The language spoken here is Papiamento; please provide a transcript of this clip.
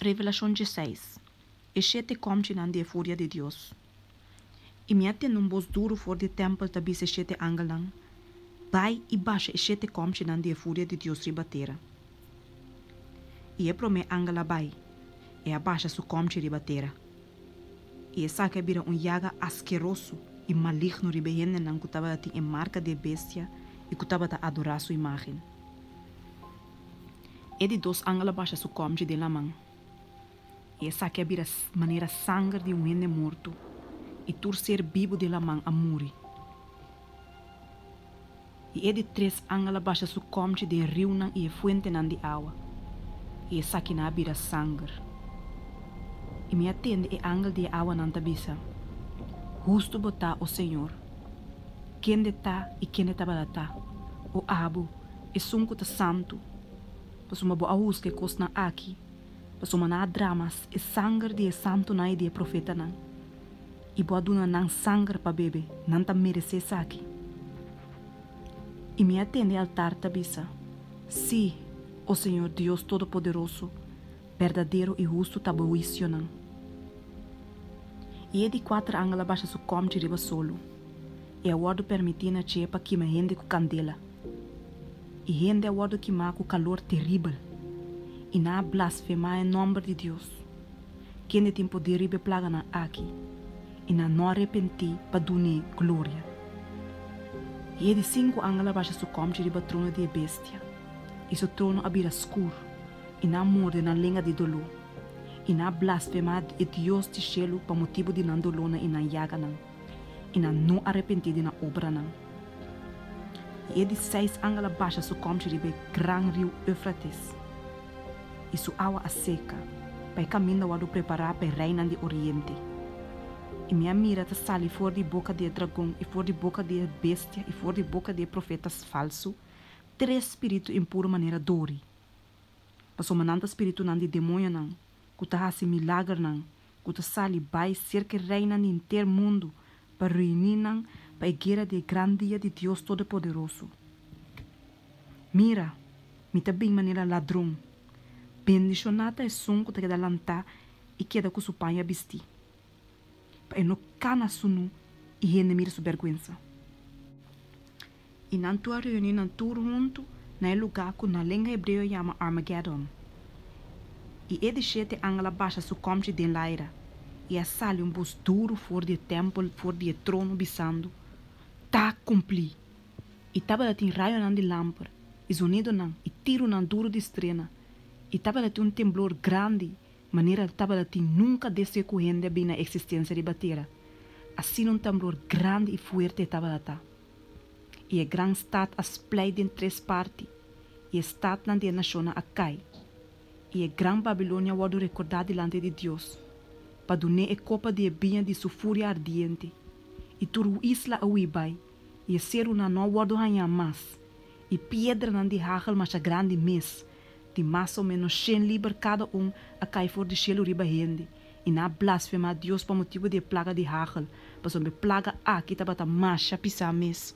Revelashon 16, E shete kòmchinan di e furia di Dios. I mi a tende un bos duru for di e tèmpel ta bisa e shete angelnan, Bai i basha e shete kòmchinan di e furia di Dios riba tera. I e promé angel a bai, e a basha su kòmchi riba tera. I esaki a bira un yaga askeroso i maligno riba e hendenan ku tabatin e marka di e bestia i ku tabata adorá su imágen. E di dos angel a basha su kòmchi den laman, i esaki a bira manera sanger di un hende morto, i tur ser bibu den laman a muri. I e di tres angel a basha su kòmchi den riunan i e fuentenan di awa, i esakinan a bira sanger. I mi a tende e angel di e awanan ta bisa, Hustu bo ta, o Señor, kende ta i kende tabata ta, o abo, Esun ku ta santu, pasobra bo a husga e kosnan aki, pasobra nan a drama e sanger di e santunan i di e profetanan, i bo a duna nan sanger pa bebe, nan ta meresé esaki. I mi a tende e altar ta bisa, Sí, o Señor Dios Todopoderoso, berdadero i hustu ta bo huisionan. I e di kuater angel a basha su kòmchi riba solo, i a wòrdu permití na dje pa kima hende ku kandela. I hende a wòrdu kimá ku kalor teribel, i nan a blasfemá e nòmber di Dios, kende tin poder riba e plaganan aki, i nan no a repentí pa dun'é gloria. I e di sinku angel a basha su kòmchi riba trono di e bestia, i su trono a bira skur, i nan a morde nan lenga di doló, i nan a blasfemá e Dios di shelu pa motibu di nan dolónan i nan yaganan, i nan no a repentí di nan obranan. I e di seis angel a basha su kòmchi riba e gran riu Eufrates, i su awa a seka, pa e kaminda wòrdu prepará pa e reinan di oriente. I mi a mira ta sali for di boka di e dragon i for di boka di e bestia i for di boka di e profeta falsu tres spiritu impuru manera dori, pasobra nan ta spiritunan di demoñonan ku ta hasi milagernan ku ta sali bai serka e reinan di henter mundu pa reuní nan pa e guera di e gran dia di Dios Todopoderoso. Mira, mi ta bin manera ladron. Bendishoná ta esun ku ta keda lantá i keda ku su paña bistí, pa e no kana sunú i hende mira su bèrgwensa. I nan tur a reuní nan tur huntu na e lugá ku na lenga hebreo yama Armagedon. I e di shete angel a basha su kòmchi den laira, i a sali un bos duru for di e tèmpel, for di e trono, bisando, Ta kumplí! I tabatin rayonan di lamper, i zonidonan, i tirunan duru di strena, i tabatin un temblor grandi, manera tabatin nunka desde ku hende a bin na eksistensia riba tera, asina un temblor grandi i fuerte e tabata. I e gran stat a spleit den tres parti, i e statnan di e nashonnan a kai. I e gran Babilonia a wòrdu rekordá dilanti di Dios, pa dun'é e kopa di e biña di su furia ardiente. I tur isla a hui bai, i e serunan no a wòrdu hañá mas, i piedranan di hagel masha grandi mes, di mas o ménos shen liber kada un, a kai for di shelu riba hende, i nan a blasfemá Dios pa motibu di e plaga di hagel, pasobra e plaga aki tabata masha pisá mes.